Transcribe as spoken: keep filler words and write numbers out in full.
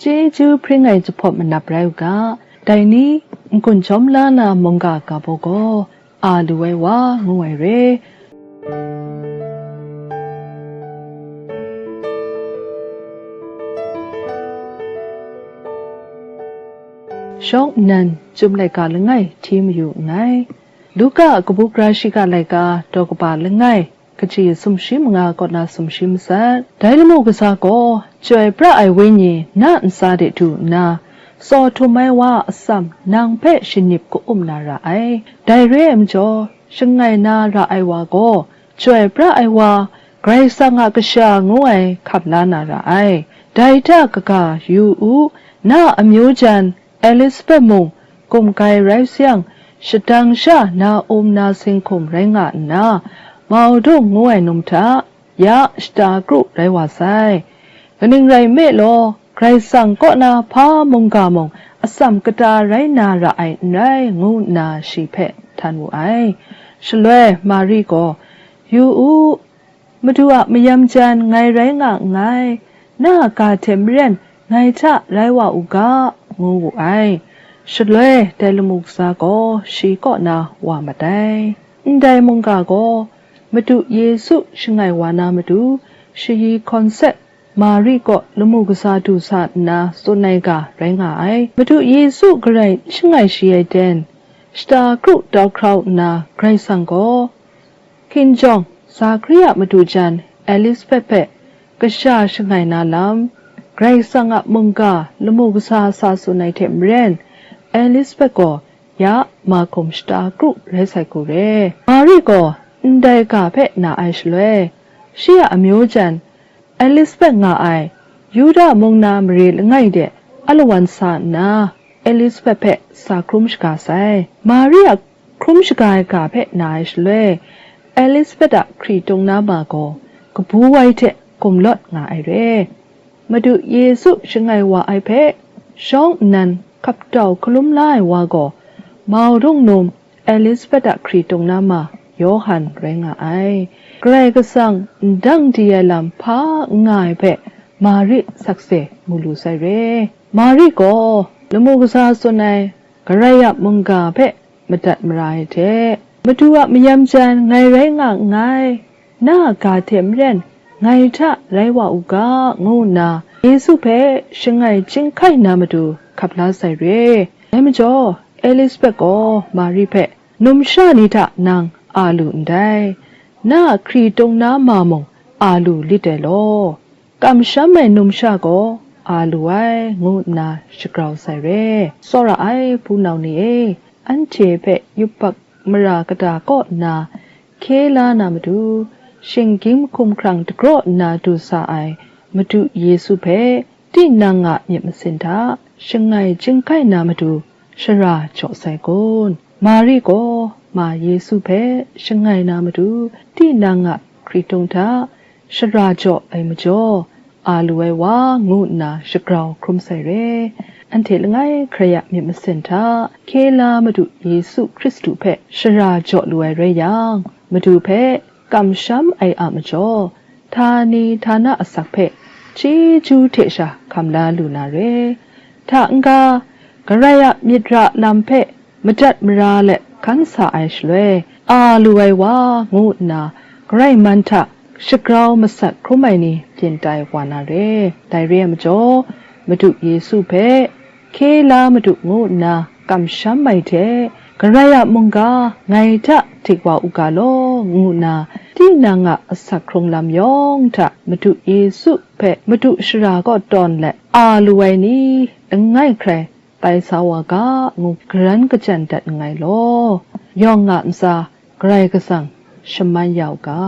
chyeju hpring ai jahpawt manap rai u ga, dai ni n-gun jawm la na mungga ga baw gaw, a lu ai wa ngu ai re. Shawng nnan, Chyum laika langai hti mayu nngai. Luka a kabu gara shiga laika daw kaba langai, kaji sumshi manga kaw na sumshi matsat. Dai lamu kasa gaw, Chyoi pra ai Wenyi na ntsa de du nna, tsaw htum ai wa a atsam nang hpe shinip ka-um na ra ai. Dai re ai majaw, shangai na ra ai wa gaw, Chyoi pra ai wa, Karai Kasang a kasha ngu ai hkam la na ra ai. Dai hta kaga, yu u, na amyu jan, Elisabet mung gumgai rai sayang, shadang sha na um na singhkum rai nga nna, Maudung ngu ai num hta ya shata kru rai wa sai. Kaning rai nme law, Karai Kasang kaw na hpa mungga mung atsam kata rai na ra ai n rai, ngu nna shi hpe htan wu ai. Shaloi Mari gaw, yu u, Madu a mayam jan ngai rai nga nngai, na a ga hte maren ngai hta rai wa u ga, ngu wu ai. Shaloi dai lamu kasa gaw shi kaw na wa mat ai. Ndai mungga gaw, Madu Yesu shangai wa na matu, shayi hkawn set Mari kaw lamu kasa du sa nna tsun ai ga rai nga ai. Madu Yesu garai n shangai shi ai ten, shata kru tau hkrau nna Karai Kasang gaw, hkinjawng, Zakaria madu jan Elisabet hpe kasha shangai na lam, Karai Kasang a mungga lamu kasa sa tsun ai hte maren, Elisabet gaw ya mahkum shata kru rai sai hku re. Mari gaw ndai ga hpe na ai shaloi, shi a amyu jan Elisabet nga ai Yuda mung na mare langai de alawan sa nna, Elisabet hpe sa hkrum shaga sai. Mari a hkrum shaga ai ga hpe na ai shaloi, Elisabet a hkri tung na ma gaw kabu wai hte gumlawt nga ai re. Madu Yesu shangai wa ai hpe shawng nnan hkap tau hkalum la ai wa gaw, Maudung num Elisabet a hkri tung na ma Yawhan rai nga ai. Karai Kasang ndang di ai lam hpa n nga ai hpe Mari sakse mu lu sai re. Mari gaw lamu kasa tsun ai Karai a mungga hpe madat mara ai hte, Madu a mayam jan ngai rai nga nngai, na a ga hte maren ngai hta rai wa u ga, ngu nna Yesu hpe shangai chyinghkai na matu hkap la sai re. Dai majaw, Elisabet gaw Mari hpe, "Numsha ni hta nang a lu ndai, na a hkri tung na ma mung a lu lit ai law, kamsham ai numsha gaw a lu ai," ngu nna shagrau sai re. Tsawra ai hpunau ni e, anhte hpe yubak mara kata kaw nna hkye la na matu, shinggyim hkumhkrang dagraw nna du sa ai Madu Yesu hpe tinang a myit masin hta shangai chyinghkai na matu shara jaw sai kun? Mari gaw ma Yesu hpe shangai na matu tinang a hkritung hta shara jaw ai majaw, a lu ai wa ngu nna shagrau hkrum sai re. Anhte langai hkrai a myit masin hta hkye la Madu Yesu Hkristu hpe shara jaw lu ai rai yang, Madu hpe kamsham ai a majaw, htani htana asak hpe chyeju hte sha hkam la lu na re. Hta n-ga, Karai a myit ra lam hpe madat mara let hkan sa ai shaloi, a lu ai wa ngu nna Karai man hta shagrau masat hkrum ai ni byin tai wa na re. Dai re ai majaw, Madu Yesu hpe, "Hkye la Madu," ngu nna kamsham ai hte, "Karai a mungga ngai hta dik wa u ga law," ngu nna tinang a asak hkrung lam yawng hta Madu Yesu hpe Madu shara kaw tawn let a lu ai ni langai hkrai tai sa wa ga, ngu garan kachyan dat nngai law, yawng a ntsa Karai Kasang shaman ya u ga.